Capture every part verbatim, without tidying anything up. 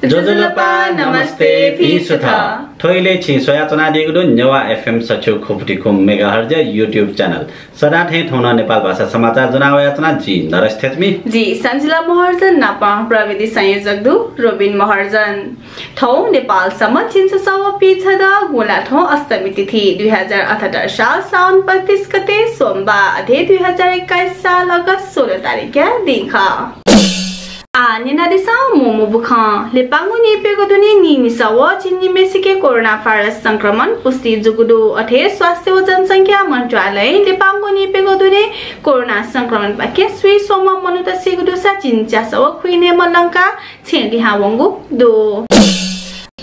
ज्वजलपा, नमस्ते, भिं सुथ। थ्व इलय् छिं स्वयाच्वनादीगु दु नेवाः एफएम सच्छि खुपति खुम्ह मेगाहर्जया YouTube channel। सदां थें थौं नं नेपाल भाषा समाचार ज्वना वयाच्वना। जि नरेश थेच्मी। जि सञ्जिला महर्जन नाप प्रविधि संयोजक दु रोबिन महर्जन। थौं नेपाल सम्बत झिंछसः व पीछदँ गुंलाथ्व अष्टमी तिथि दुई हजार अठहत्तर साल साउन पैंतिस गते सोमबार अथे दुई हजार एक्काइस साल अगस्त सोह्र तारिखया दिं खः। आः न्यनादिसँ मू बुखँ। लिपांगु नीप्यघौ दुने नीनिसः व झिंनिम्हय्सिके कोरोना भाइरस संक्रमण पुष्टि जूगु दु। अथे स्वास्थ्य व जनसंख्या मन्त्रालयं लिपांगु नीप्यघौ दुने कोरोना संक्रमणपाखें स्वीस्वम्ह मनूत सीगु दुसा झिंच्यासः व खुइन्हय्म्ह लंकाः छेँ लिहां वंगु दु।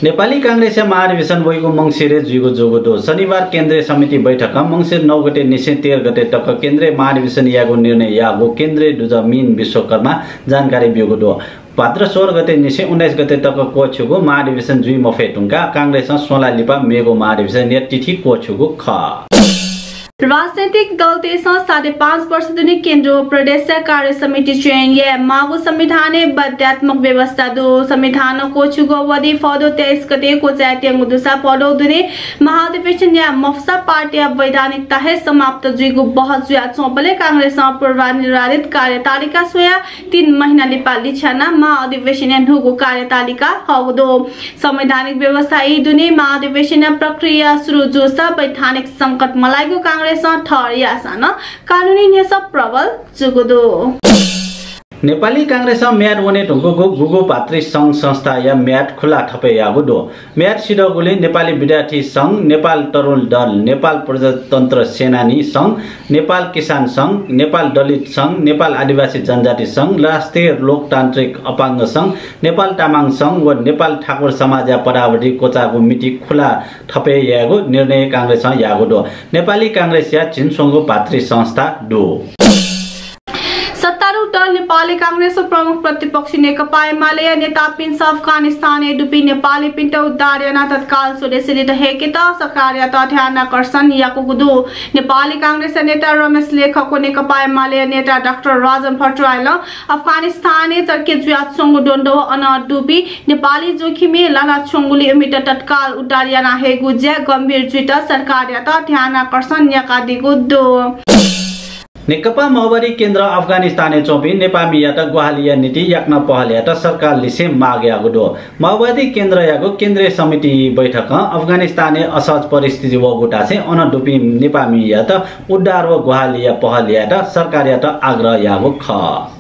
नेपाली कांग्रेसया महाधिवेशन वइगु मंसिरय् जुइगु जूगु दु। शनिबार केन्द्रीय समिति बैठकं मंसिर नौ गते निसें तेह्र गते तक केन्द्रीय महाधिवेशन यायेगु निर्णय याःगु केन्द्रीय दुजः मीन विश्वकर्मां जानकारी ब्यूगु दु। भाद्र सोह्र गते निसें उन्नाइस गते तक क्वःछिउगु महाधिवेशन जुइ मफये धुंकाः कांग्रेसं स्वंलाः लिपा मेगु महाधिवेशनया तिथि क्वःछिउगु खः। राजनैतिक दलतय्सं साढे पाँच वर्ष दुने केन्द्र व प्रदेशया कार्य समिति चयन याये माःगु संविधानय् बाध्यात्मक व्यवस्था दु। संविधानं क्वःछिउगु अवधि भदौ तेइस गते क्वचायेत्यंगु दुसा भदौ दुने महाधिवेशन याये मफुसा पार्टीया वैधानिकता हे समाप्त जुइगु बहस जुयाच्वंबलय् कांग्रेसं पूर्वनिर्धारित कार्यतालिका स्वयाः तीन महिना लिपा लिछ्यानाः महाधिवेशनया न्हूगु कार्यतालिका हःगु दु। संवैधानिक व्यवस्था ई दुने महाधिवेशनया प्रक्रिया सुरु जूसा वैधानिक संकट मलाइगु कांग्रेसं ठहर याःसां नं कानूनी न्ह्यसः प्रबल जूगु दु। नेपाली कांग्रेसं म्याद वने धुंकूगु गुगु भातृ संघ संस्थाया म्याद खुला थपय् याःगु दु। म्याद सिधःगुलिं नेपाली विद्यार्थी संघ, नेपाल तरुण दल, नेपाल प्रजातन्त्र सेनानी संघ, नेपाल किसान संघ, नेपाल दलित संघ, नेपाल आदिवासी जनजाति संघ, राष्ट्रिय लोकतान्त्रिक अपाङ्ग संघ, नेपाल तामाङ संघ व नेपाल ठाकुर समाजया पदावधि क्वचाःगु मिति खुला थपय् यायेगु निर्णय कांग्रेसं याःगु दु। नेपाली कांग्रेसया झिंस्वंगू भातृ संस्था दु। सत्तारूढ दल नेपाली कांग्रेस व प्रमुख प्रतिपक्षी नेकपा एमालेया नेतापिन्सं अफगानिस्तानय् दुपिं नेपालीपिन्त उद्धार यानाः तत्काल स्वदेशय् लित हयेकेत सरकारयात ध्यानाकर्षण याकूगु दु। नेपाली कांग्रेसया नेता रमेश लेखक व नेकपा एमालेया नेता डाक्टर राजन भट्टराईलं अफगानिस्तानय् चर्के जुयाच्वंगु द्वन्द्व व अन दुपिं नेपाली जोखिमय् लानाच्वंगुलिं इमित तत्काल उद्धार याना हयेगु ज्या गम्भीर जुइत सरकारयात ध्यानाकर्षण याकादीगु दु। नेकपा माओवादी केन्द्रं अफगानिस्तानय् च्वंपिं नेपाःमियात ग्वाहालिया निंतिं याकनं पहल यायेत सरकार लिसें माग याःगु दु। माओवादी केन्द्रयागु केन्द्रीय समिति बैठकं अफगानिस्तानय् असहज परिस्थिति वःगु धासें अन दुपिं नेपाःमियात उद्धार व ग्वाहालिया पहल यायेत सरकारयात आग्रह याःगु खः।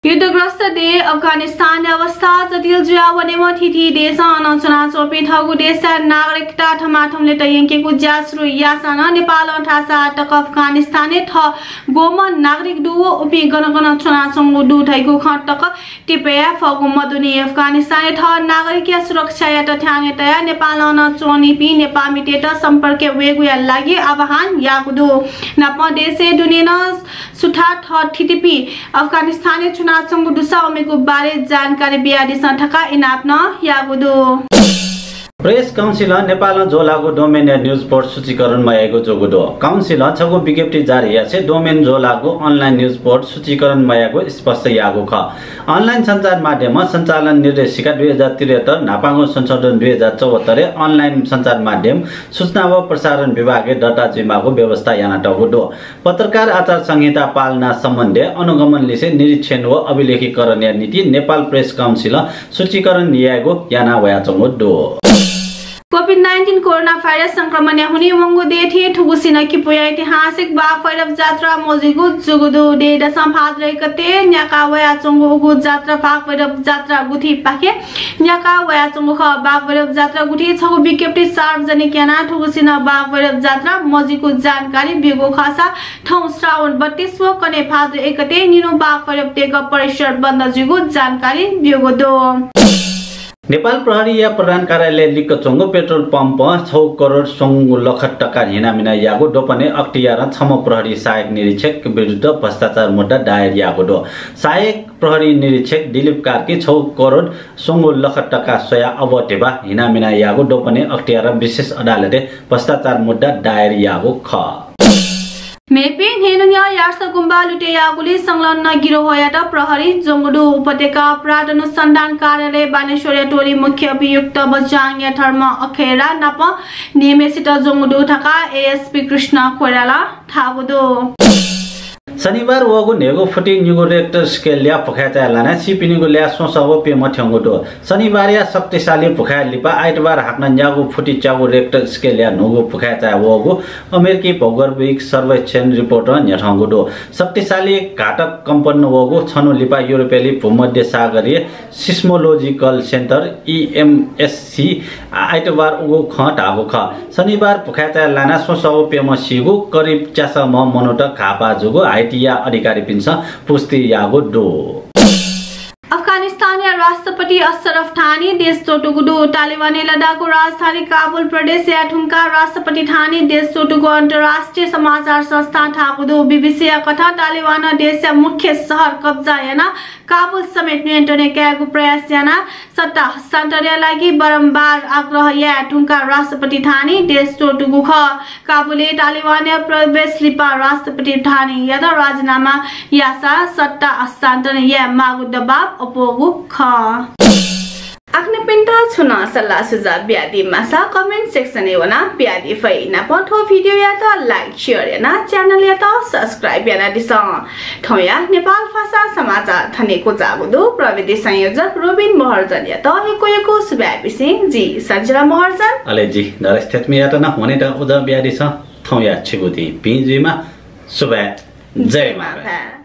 युद्धग्रस्त देश अफगानिस्तानया अवस्था जटिल जुया वनेवं थीथी देशं अन च्वनाच्वंपिं थःगु देशया नागरिकता थमाथमले तयंकेगु ज्या सुरु याःसां नं नेपालं थासा तक अफगानिस्तानय् थः ग्वम्ह नागरिक दु व उपिं गन गन च्वनाच्वंगु दु धइगु खँ तक तिपय् याये फःगु मदुनि। अफगानिस्तानय् थः नागरिकया सुरक्षायात ध्यानय् तयाः नेपालं नं च्वनीपिं नेपाःमितय्त सम्पर्कय् वयेगुया लागि आह्वान याःगु दु। नापं देशय् दुने नं सुथां थःथितिपिं अफगानिस्तानय् च्वनाच्वंगु दुसा उमिगु बारे जानकारी बियादिसँ धकाः इनाप नं याःगु दु। प्रेस काउन्सिलं नेपालं ज्वःलाःगु डोमेनया न्युज पोर्ट सूचीकरण मयाइगु जूगु दु। काउन्सिलं छगू विज्ञप्ति जारी यासें डोमेन ज्वःलाःगु अनलाइन न्युज पोर्ट सूचीकरण मयाइगु स्पष्ट याःगु खः। अनलाइन सञ्चार माध्यमं सञ्चालन निर्देशिका दुई हजार त्रिहत्तर न्हापांगु संशोधन दुई हजार चौहत्तरय् अनलाइन सञ्चार माध्यम सूचना व प्रसारण विभागय् दर्ता जुइमाःगु व्यवस्था यानातःगु दु। पत्रकार आचार संहिता पालना सम्बन्धय् अनुगमन लिसें निरीक्षण व अभिलेखीकरणया निंतिं नेपाल प्रेस काउन्सिलं सूचीकरण यायेगु याना वयाच्वंगु दु। कोभिड नाइन्टिन कोरोना भाइरस संक्रमणया हुनिं वंगु देय् थें थुगुसी नं किपूया ऐतिहासिक बाघ भैरव जात्रा मजुइगु जूगु दु। देय् दसं भाद्र एक गते न्याका वयाच्वंगु उगु जात्रा बाघ भैरव जात्रा गुथिपाखें न्याका वयाच्वंगु खः। बाघ भैरव जात्रा गुथिं छगू विज्ञप्ति सार्वजनिक यानाः थुगुसी नं बाघ भैरव जात्रा मजुइगु जानकारी ब्यूगु खःसा थौं श्रावण बत्तीस व कन्हय् भाद्र एक गते निन्हु बाघ भैरव देगः परिसर बन्द जुइगु जानकारी ब्यूगु दु। नेपाल प्रहरीया प्रधान कार्यालय लिक्क च्वंगु पेट्रोल पम्पं छगू करोड स्वंगू लख तका हिनामिना याःगु द्वपने अख्तियारं छम्ह प्रहरी सहायक निरीक्षक विरुद्ध भ्रष्टाचार मुद्दा दायर याःगु दु। सहायक प्रहरी निरीक्षक दिलीप कार्कीं छगू करोड स्वंगू लख तका स्वयाः अबधिबा हिनामिना याःगु द्वपने अख्तियारं विशेष अदालतय् भ्रष्टाचार मुद्दा दायर याःगु खः। मेपिं न्हय्न्हय् यार्स गुम्बा लुटे याःगुलिं संलग्न गिरोहयात प्रहरीं ज्वंगु दु। उपत्यका अपराध अनुसन्धान कार्यालय बानेश्वरया टोली मुख्य अभियुक्त बज्राङया धर्म अखेरा नाप न्हय्म्हेसित ज्वंगु दु धकाः एएसपी कृष्ण कोइरालां धाःगु दु। शनिबार वःगु न्हय्गू फुति निगू रेक्टर स्केलया भुखाय् चाय् लानाः सीपिनिगु ल्याः स्वसः व प्यम्ह थ्यंगु दु। शनिबारया शक्तिशाली भुखाय् लिपा आइतबार हाकनं न्यागू फुति च्यागू रेक्टर स्केलया न्हूगु भुखाय् चाय् वःगु अमेरिकी भौगर्भिक सर्वेक्षण रिपोर्टं न्ह्यथंगु दु। शक्तिशाली घातक कम्पन वःगु छन्हु लिपा युरोपय् भूमध्य सागरीय Seismological Center, ईएमएससी, आइतबार उगु खँ धाःगु खः। शनिबार भुखाय् चाय् लानाः स्वसः व प्यम्ह सीगु, करिब च्यासः म्ह मनूत घाःपाः जूगु हाइटीया अधिकारीपिन्सं पुष्टि याःगु दु। अफगानिस्तानया राष्ट्रपति अशरफ घानी देश त्वःतूगु दु। तालिबानया लडाःगु राजधानी काबुल प्रदेशय् याये धुंकाः राष्ट्रपति घानी देश त्वःतूगु अन्तर्राष्ट्रिय समाचार संस्थां धाःगु दु। बीबीसीया कथं तालिबानं देशया मुख्य शहर कब्जा यानाः काबुल समेत नियन्त्रणय् कायेगु प्रयास यानाः सत्ता हस्तान्तरणया लागि बारम्बार आग्रह याये धुंकाः राष्ट्रपति घानी देश त्वःतूगु खः। काबुलय् तालिबानया प्रवेश लिपा राष्ट्रपति घानीयात राजीनामा याःसा सत्ता हस्तान्तरण याये माःगु दबाब अप्वःगु खः। आखनपिन्त छुं नं सल्लाह सुझाव बियादी माःसा comment section-य् वनाः बियादी फइ। नापं थ्व भिडियोयात like, share यानाः channel-यात subscribe यानादिसँ। थौंया नेपाल भाषा समाचार थन हे क्वचाःगु दु। प्रविधि संयोजक रोबिन महर्जनयात यक्व यक्व सुभाय् बिसें जि सञ्जना महर्जन। अले जि नरेश थेत्मियात नं वनेत उजं बियादिसँ। थौंया छिगु दिं भिं जुइमा। सुभाय्। जय मां।